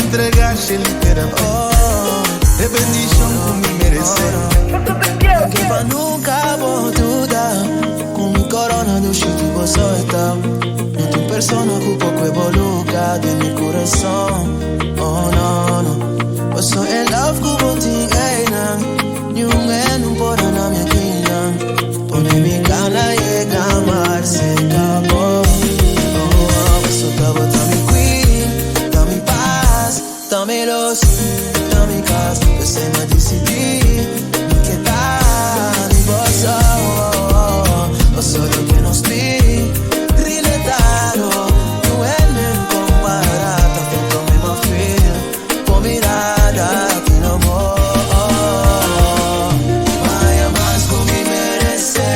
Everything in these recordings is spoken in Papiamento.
Entrega literalmente E bendishon ku mi meresé. Ke pa nunka bo duda Ku mi korona dushi di bo ta. No tin persona ku por lugá den mi kurason. Oh no. Paso e love ku bo tin einan. Niun hende no por na mi akinan. Pone mi gana yega mar se akabó. Oh, paso ta bo ta mi queen, ta mi pas, ta mi lus, ta mi kas. P'esei m'a disidí, mi ke ta di bo so. Paso loke nos tin, relatado, no e kompará, ta tantu mi m'a feel, bo mirada tin amor. M'a mas ku mi meresé,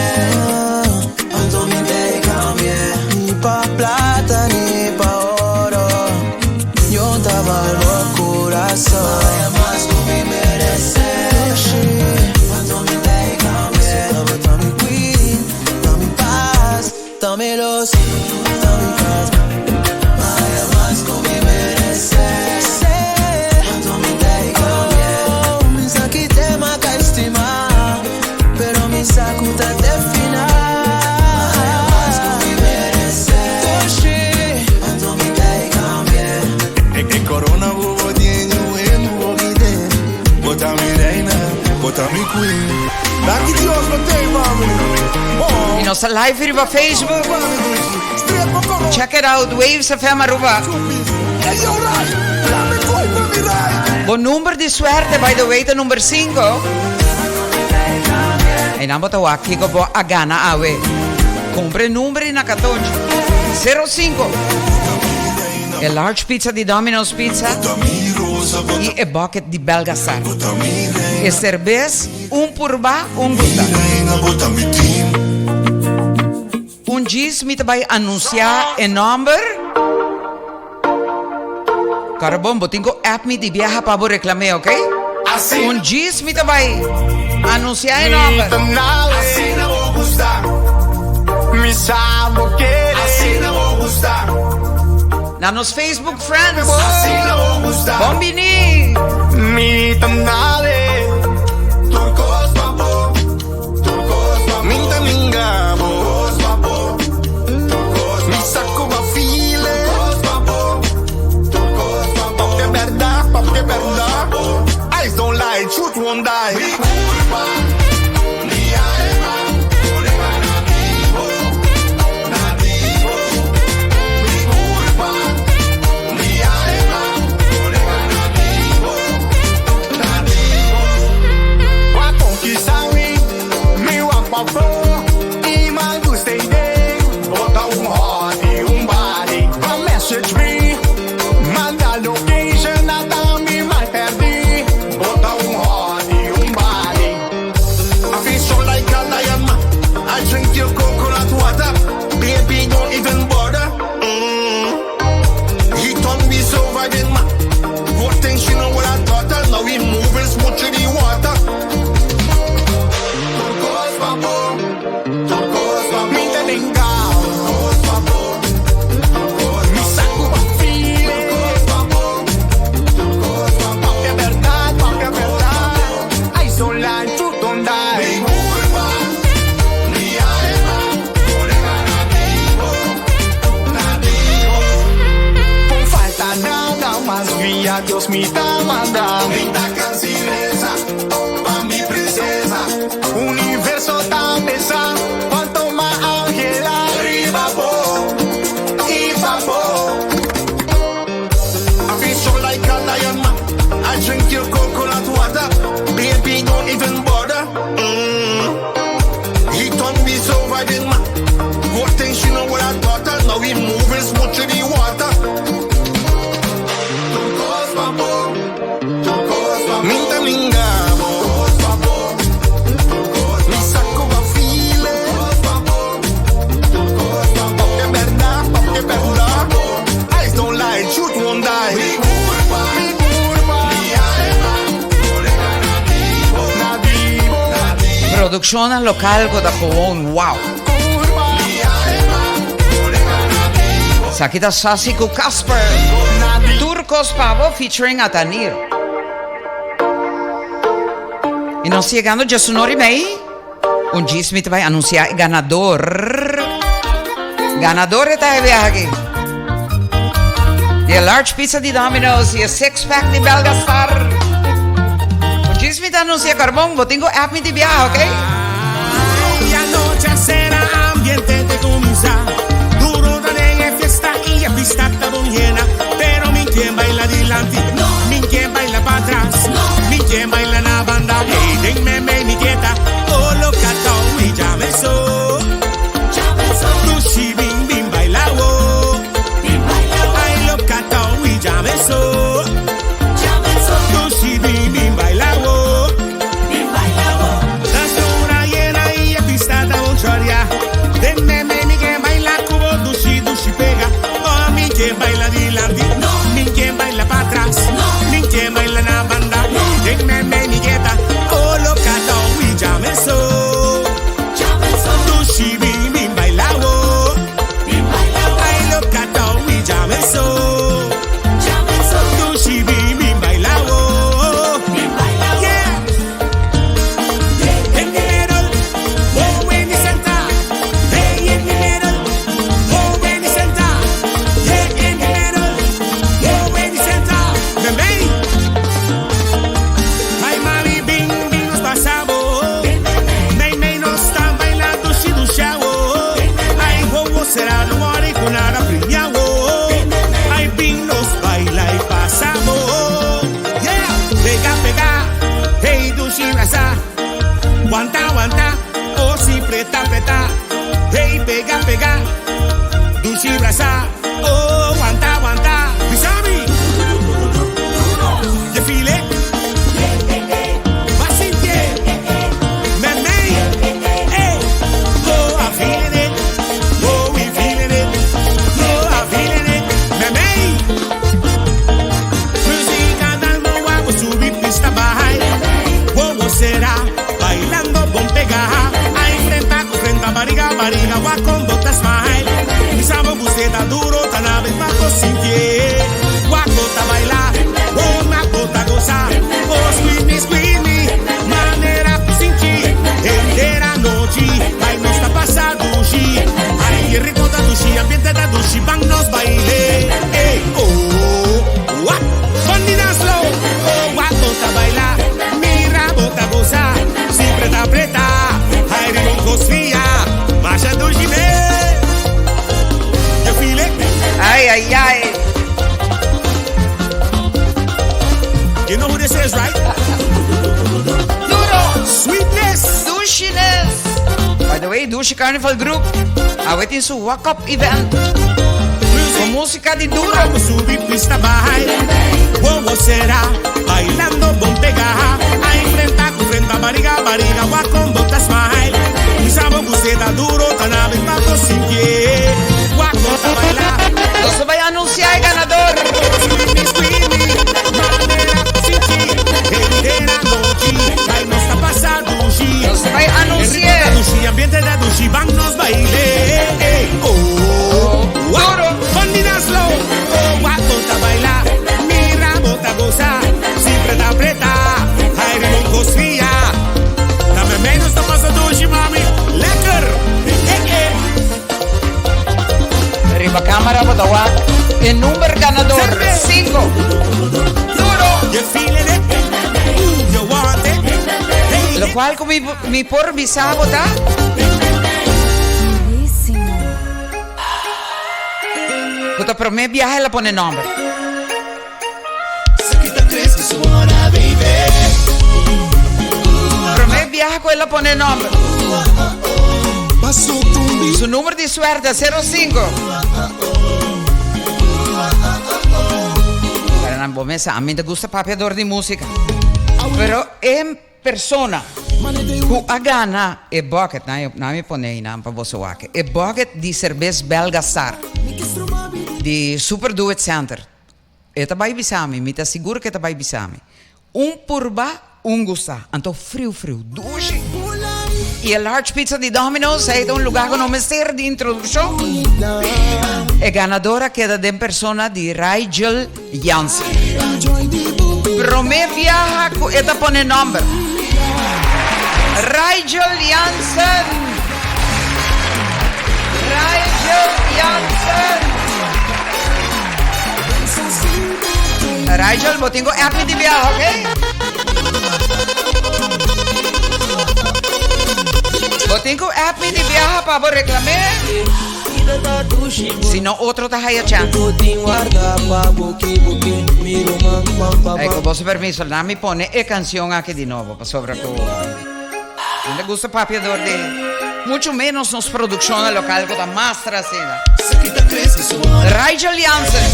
anto mi t'ei kambia, ni pa plata ni pa oro. No ta bal bo kurason. M'a mas ku mi meresé, anto mi t'ei kambia. Ta mi queen, ta mi pas, ta mi lus, ta mi kas. M'a mas ku mi meresé, anto mi t'ei kambia. Mi sa ki tema ka estimá, pero mi sa ku ta te final. M'a mas ku mi meresé, anto mi t'ei kambia. E korona ku bo tin, bo kite. Bo ta mi reina, bo ta mi queen. Danki Dios pa bo, mami. Oh, I nos ta live riba Facebook. Straight pa korona. Check it out, Waves FM Aruba. Hey, yo, Rai. Dame koi pa mi, Rai. Bo number di suerte, by the way, ta number 5. I nan bo ta wak kiko bo a gana awe. Kumpra number na 14. 05. E large pizza di Domino's Pizza i e bucket di Belgasar. E serbes, un purba, un gusta. Un djis mi ta bai anunsiá e number. Carbon, bo tin ku app mi di biaha pa bo reklam'é, ok? Un djis mi ta bai anunsiá e number. Asina bo gusta. Mi sa bo kere. Asina bo gusta. Na nos Facebook friends. Asina bo gusta. Bon bini. Mi tamnale. Turcos papo. Turcos papo. Minta mingabo. Turcos papo. Turcos. Mi saco ba file. Turcos papo. Turcos papo. Papia bèrdat, papia bèrdat. Eyes don't lie, truth won't die. Mi kurpa, mi alma, nativo, nativo. Mi kurpa, mi alma, nativo, nativo. Wa conquista mi, mi wak pa flow, i m'a gusta idea. Bo ta un hot i un body, pa message me, manda location ata mi mal pèrdí. Bo ta un hot i un body. I feel so like a lion, man. I drink your coconut water. Baby, don't even bother. He done me so vibing, man. Good thing she know what I taught her. Now we moving smooth through the water. Turcos papo, turcos papo. Mi ta ninga, Turcos papo, turcos mi saco pa file. Turcos papo, turcos papo. Papia bèrdat, papia bèrdat. Eyes don't lie, truth don't die. Mi kurpa, mi alma, nativo, nativo. No falta nada mas via Dios mi ta manda. Mi ta kansilesa, pa mi prinsesa. Universo ta pesa, kuantu mas Angela. Riba bo, i pa bo. I feel so like a lion, man. I drink your coconut water. Baby, don't even bother. He done me so vibing, man. Good thing she know what I taught her. Now we moving smooth through the water. Turcos papo, turcos papo. Minta mingabo, Turcos papo, turcos mi saco pa file. papo, turcos papo. Papia bèrdat, papia bèrdat. Eyes don't lie, truth won't die. Mi kurpa, Mi kurpa, mi alma, nativo, nativo, nativo. Produkshon lokal ku ta gewoon wow. Kurpa, Mi alma, nativo. Esaki ta Sassy ku Casper. Tur kos pa bo featuring Atanir. I nos yegando djesunor i mei. Un djis mi ta bai anunsiá e ganador. Ganador e ta e biaha aki. Di e large pizza di Domino's i e six pack di Belga Star. Un djis mi ta anunsiá Carbon, bo tin ku app mi di biaha, ok? Ay, ay, ay. You know who this is, right? Duro. Sweetness. Dushiness. By the way, Dushi Carnival Group. Awe tin su walk up event. Con música di Duro. Subi pista baja. Wowo será bailando bon pega. Ay, frenta con frenta, barriga, barriga, wa con bota smile. Usamos guseta duro, tan ave papo sin pie. Wa con baila. Nos ta bai anuncia e ganador. Nos ta bai anuncia. Duro. Riba camara bo ta wak e number ganador 5. Duro. Locual cu mi, mi por bisa bo ta cu ta prome biaha el a pone nomber. Prome biaha cu el a pone nomber. Su numero di suerte 05. Pero nan bo mesa, a mi ta gusta papia dor di musica. Pero en persona cu a gana e bucket, na, na mi pone ahí nan pa boso wak. E bucket di cerveza Belga Star di Super Do It Center. E ta bai bisa mi, mi ta sigur cu e ta bai bisa mi. Un purba, un gusta. Anto friu friu, dushi. Y e large pizza di Domino's ei ta un lugar cu no mester di introduccion. E ganador a keda den persona di Rigel Jansen. Prome biaha cu e ta pone nomber. Rigel Jansen! Rigel Jansen! Rigel, bo tin cu app mi di biaha, ok? Bo tin cu app mi di biaha pa bo reclam'é. Si no otro ta haya chance. Ey, cu boso permiso, laat mi pone e cancion aki di nobo, pasobra cu no ta gusta papia door di mucho menos nos produccionnan local cu ta mastra asina. Rigel Jansen,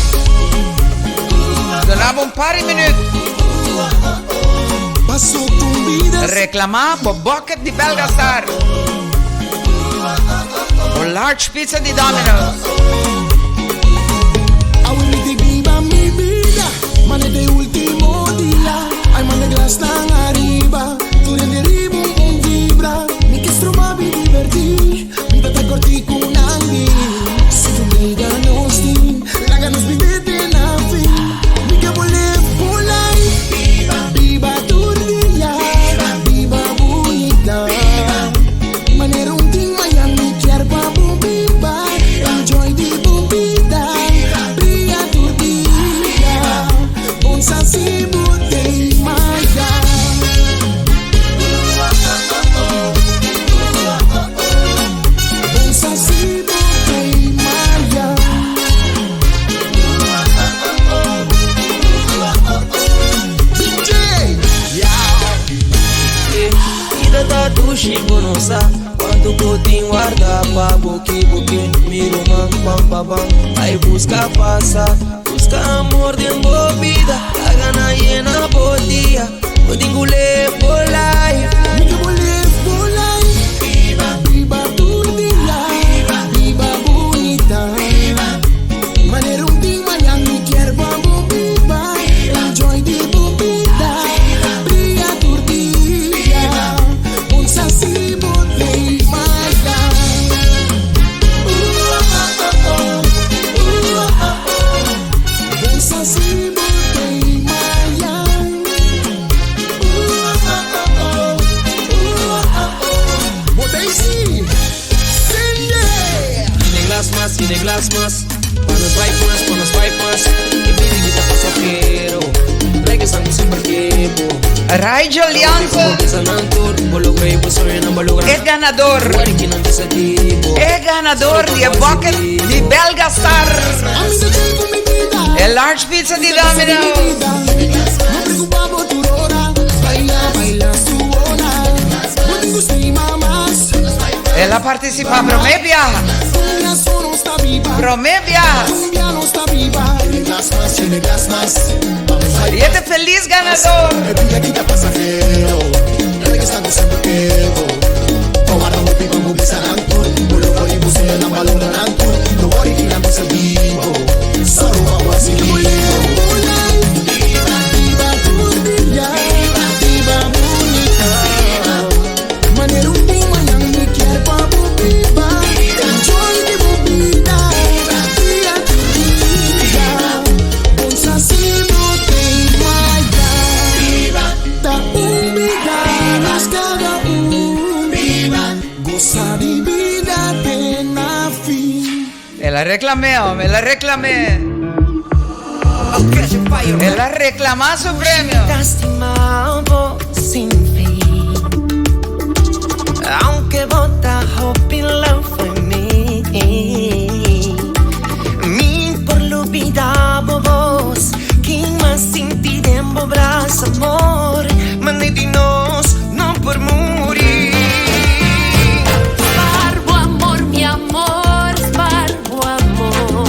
duna bo un par di minuut. Reclama bo bucket di Belgastar. O large pizza di Domino's. Awe mi te biba mi vida, mane de ultimo dia. Ay manda glas nan ariba, tur hende riba un bon vibra. Mi ke stroba mi diverti, bida ta kortiku nan di. Si tu liga nos tin, laga nos bibe te na fin. Mi ke bo live bo life, biba tur dia, biba bunita. Manera un tin Miami kier pa bo biba. Enjoy di bo bida, bria tur dia. Bon sa si bo tei maya. Bon sa si bo tei maya. DJ, yeah. Vida ta dushi bo no sa Cuanto cu tin warda pa bo ki bo ke Mi ruman pan pa ban Bay busca pasa Busca amor den bo bida Laga na yena bo dia Bo tin cu live bo life. Mi ke bo live bo life. Biba biba tur dia. Biba biba bunita. Biba manera un tin mañan mi kier pa bo biba. Enjoy di bo bida. Bria tur dia. Un sa si bo tei maya. Un sa si bo tei maya. Bo tei si. Sende. Tiene glas mas, tiene glas mas. Pa nos bai mas, pa nos bai mas. E baby mi ta pasajero. Reggae sangu semper kepo. Rigel Jansen. E ganador. E ganador di e bucket di Belga Star. E large pizza di Domino's. El a participa prome biaha. Prome biaha. Y e ta feliz ganador. El a reclam'é, hombre, el a reclam'é. El a reclamá su premio. Sin fin. Aunke bo ta hopi love mi. Mi por lubida bo voz. Ken m'a sinti den bo brasa amor. Mane di nos no por muri. Spaar bo amor, mi amor, spaar bo amor.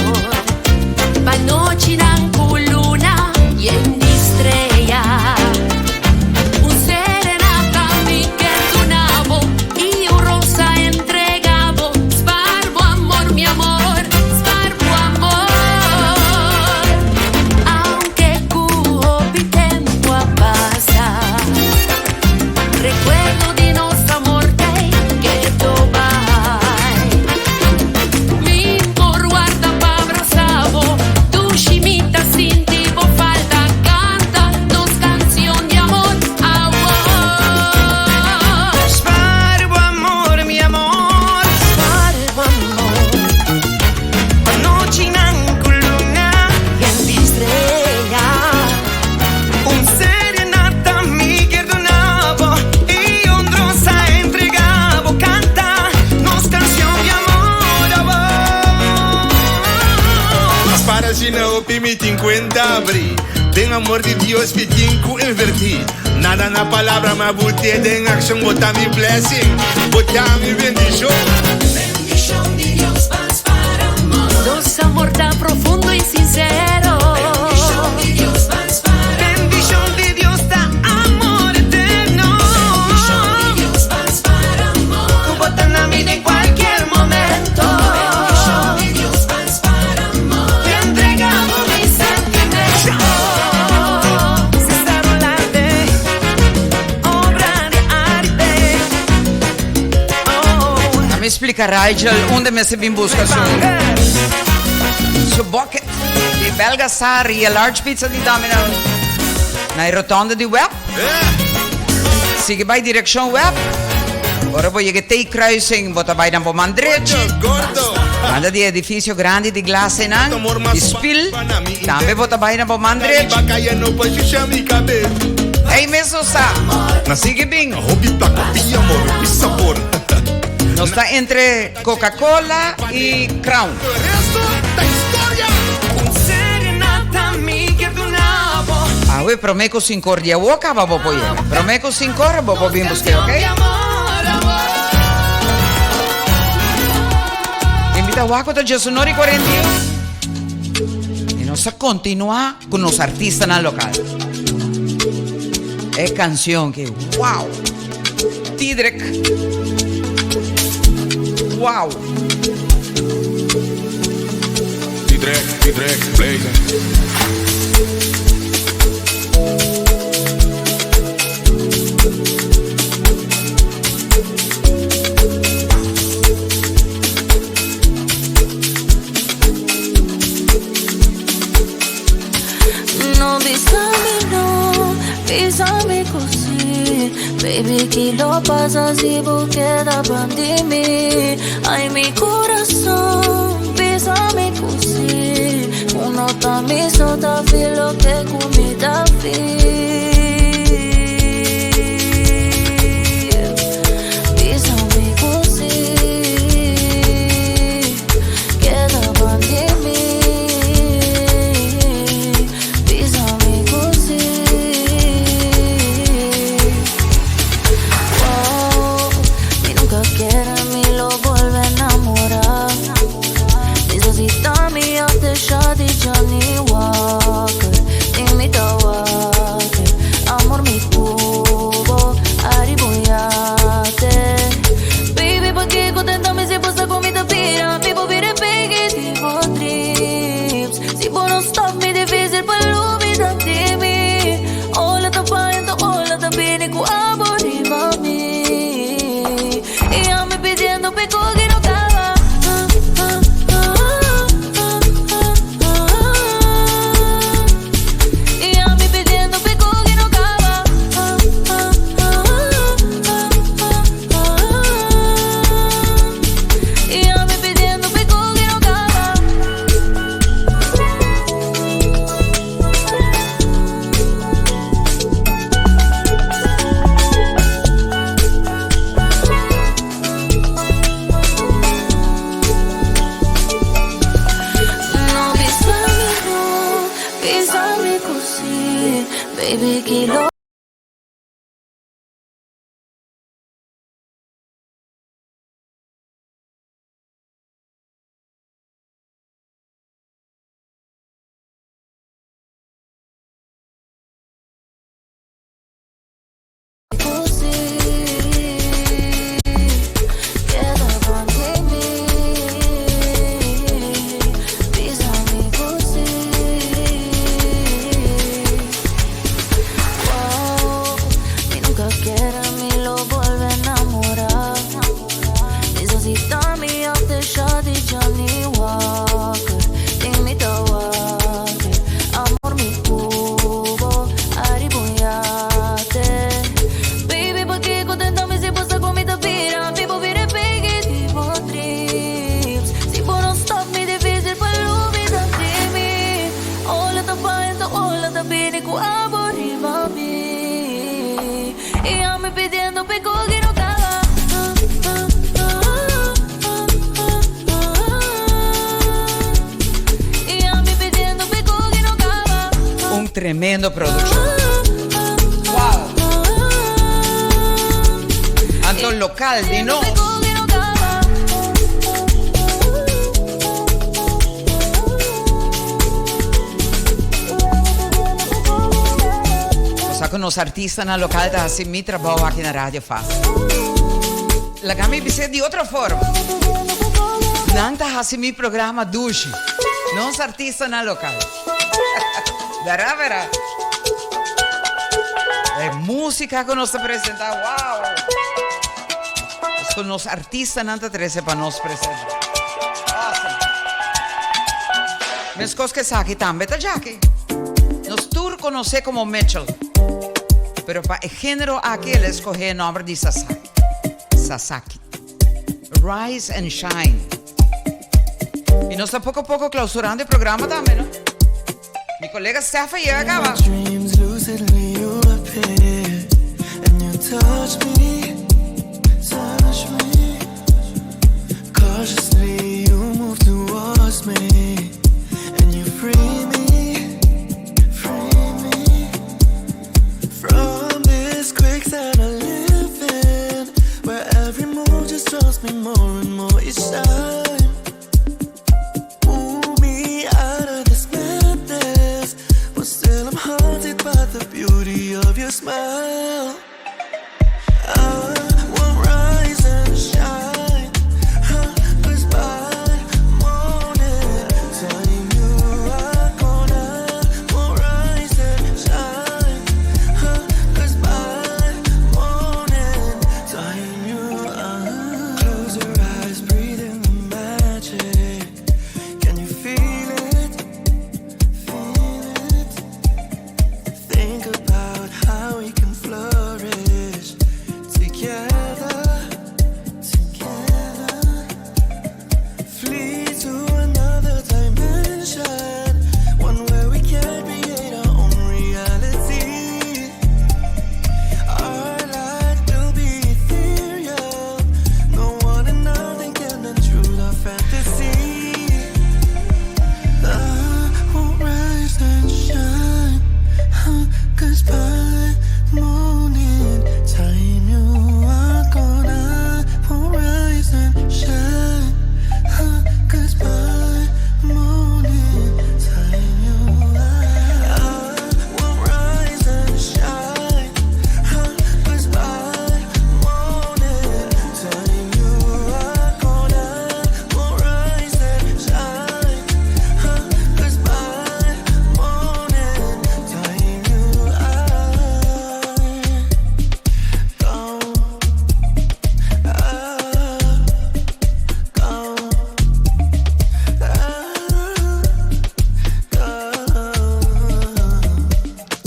Pa nochinan ku luna yen di strea. Un serenata mi ke duna bo i un rosa entrega bo. Asina hopi mi tin cuenta abri. Den amor di Dios mi tin cu inverti. Nada na palabra ma bute den accion. Bo ta mi blessing, bo ta mi bendicion. Bendicion di Dios pa amor. Nos amor ta profundo y sincero. Bendicion di Dios pa Bendicion di Dios ta amor eterno. Bendicion di Dios pa amor. Cu bo ta na mi den cualkier momento. Bendicion di Dios pa amor. Te entregabo mi sentimento. Se arte, obra di arte. Oh. Laga mi splica Rigel unda mester bin busca su bucket di Belga Sari e large pizza di Domino's na e rotonde di web. Sigui bay direccion web. Ora bo yega T-kruising, bo ta bay na bo man drechi. Banda di edificio grandi di glas einan, di spil, tambe bo ta bay na bo man drechi. Ey mesun sa. Sigui bin. Nos ta entre Coca-Cola y Crown. Awe prome cu sincor di awo caba bo por yega. Prome cu sincor bo por bin busque, ok? Invita Waco ta djesunor y 41. Y nos a continua cu nos artistanan local. E cancion que wow! Tidrek. Wow! Tidrek, Tidrek, play. No bisami no, bisami cu si. Baby, ki lo pasa si bo keda bandi mi? Ay, mi curason, bisami cu si. Uno ta mi so ta feel loke cu mi ta feel. Bisami cu si. Keda bandi mi. Bisami cu si. Wow, mi nunca kier a mi lo bolbe namora. Necesita mi aftershot di Johnny Walker. Imita Walker, amor mi cubo, ariboyate. Baby, pakico tenta mi si bo sa cu mi ta bira? Mi por bira pega di bo trips. Si bo no stop mi dificil pa lubida di mi. Ola ta bay anto ola ta bini cu abo riba mi. Y ami pidiendo pe cu no caba. Ah, ah, ah, ah, ah, ah. Y ami pidiendo pe cu no caba. Ah, ah, ah, ah, ah, ah. Y ami pidiendo pe cu no caba. No bisami no, bisami cu si. Baby, ki lo cu si. Keda bandi mi. Bisami cu si. Wow. Un tremendo produccion. Wow! Anto local di nos. Bo sa cu nos artistanan local ta haci mi trabao aki na Radio Fast. Laga mi bis'é di otro forma. Nan ta haci mi programa dushi. Nos artistanan local. Bera bera. E musica cu nos ta presenta, wow! Cu nos artistanan ta trece pa nos presenta. Awesome. Mescos cu esaki tambe ta djaki. Nos tur conoce como Mitchell. Pero pa e genero aki el a escoge e nomber di Sasaki. Sasaki. Rise and Shine. Y nos ta poco poco clausurando e programa tambe, no? Mi colega Stef a yega caba.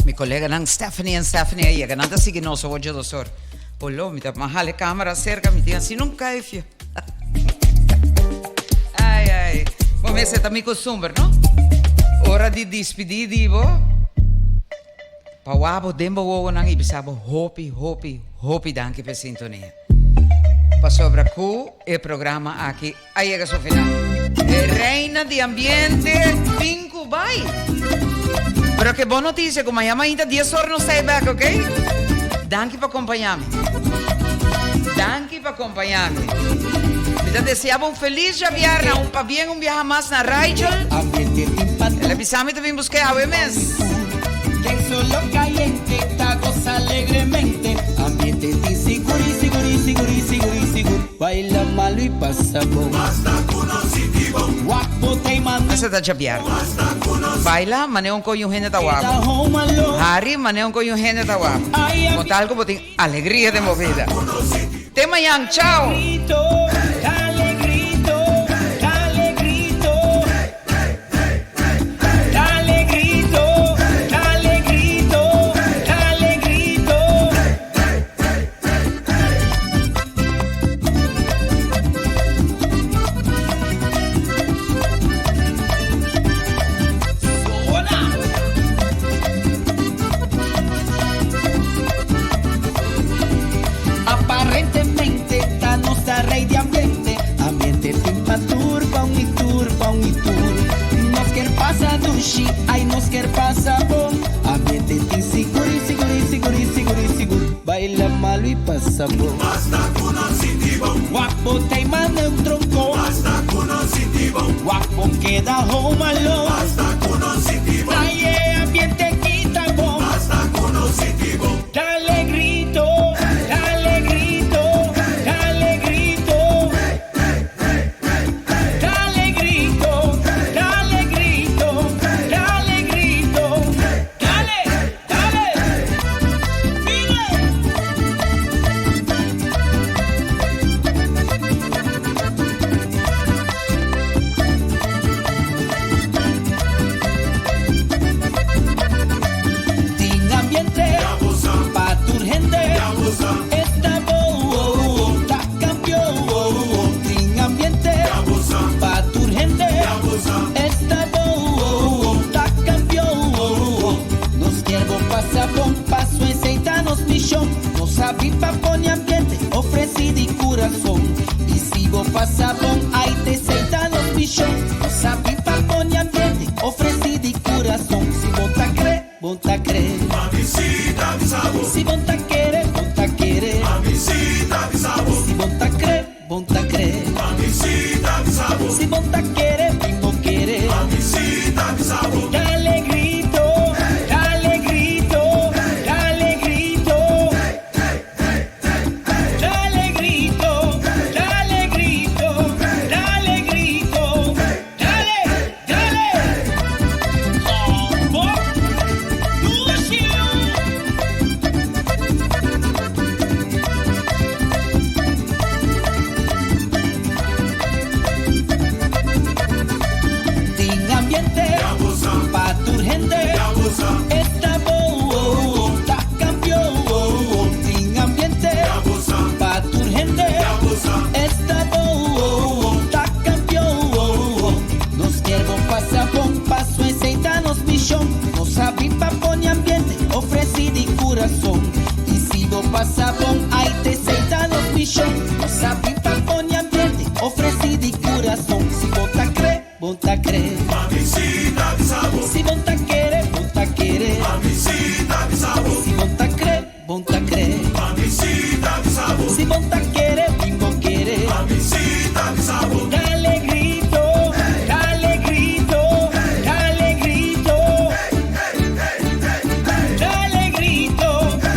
Mi coleganan Stephanie en Stephanie a yega. Nan ta sigui nos awor djedosor. Olo, mi ta maha le camera cerca, mi tin asina un kuifje. Ai, ai. Bo mester ta mi costumber, no? Ora di dispidi di bo, pa wak bo den bo wowonan i bisa bo hopi, hopi, hopi danki pa e sintonia. Pasobra cu e programa aki a yega su final. E reina di ambiente tin cu bay. Pero ke bon noticia cu mañana mainta dies or nos ta e bek, ok? Danki pa compaña mi. Danki pa compaña mi. Mi ta desea bo un feliz djabièrnè, un pabien un biaha mas na Rigel. El a bisa mi ta bin busk'é awe mes. Esa ta djabièrnè. Baila manera un koño hende ta wak. Hari manera un koño hende ta wak. Con tal ku bo tin alegria den bo vida. Te mañan, chao! Aparentemente ta nos ta rey di ambiente Ambiente tin pa tur, pa un y tur, pa un y tur Nos kier pasa dushi, ay nos kier pasa bon. sabi pasa bon. Basta ku nos sinti bon. Wak bo t'ei mane un tronkon. Basta ku nos sinti bon. Wak bo keda home alone. Basta ku nos sinti bon. Ta e ambiente aki ta bon. Basta ku nos sinti bon. Dale grito, dale grito, dale grito. Dale grito, dale grito, dale grito. Dale, dale. Mire. Tin ambiente pa tur hende. Esta bon, ta kampeon. Tin ambiente pa tur hende. Esta bon, ta kampeon. Nos ke pasa bon, paso esei ta nos mishon. Nos sabi pa pone ambiente, ofresé di kurason. I si bo pasa bon, ai esei ta nos mishon. Nos sabi pa pone ambiente, ofresé di kurason. Si bo ta kere, bo ta kere. Si bo ta kere, bo ta kere. Si bo ta kere, bo ta kere. Si bo ta kere, bo kere. Dale grito, dale grito, dale grito. Dale grito, dale grito, dale grito. Dale, dale. Oh, dushi. Tin ambiente pa tur hende. Esta bon, ta kampeon. Tin ambiente pa tur hende. Esta bon, ta kampeon. Nos ke pasa bon, paso esei ta nos mishon. Nos sabi pa pone ambiente, ofresé di kurason. I si bo pasa bon, ai esei ta nos mishon. Nos sabi pa pone ambiente, ofresé di kurason. Si bo ta kere, bo ta kere. Si bo ta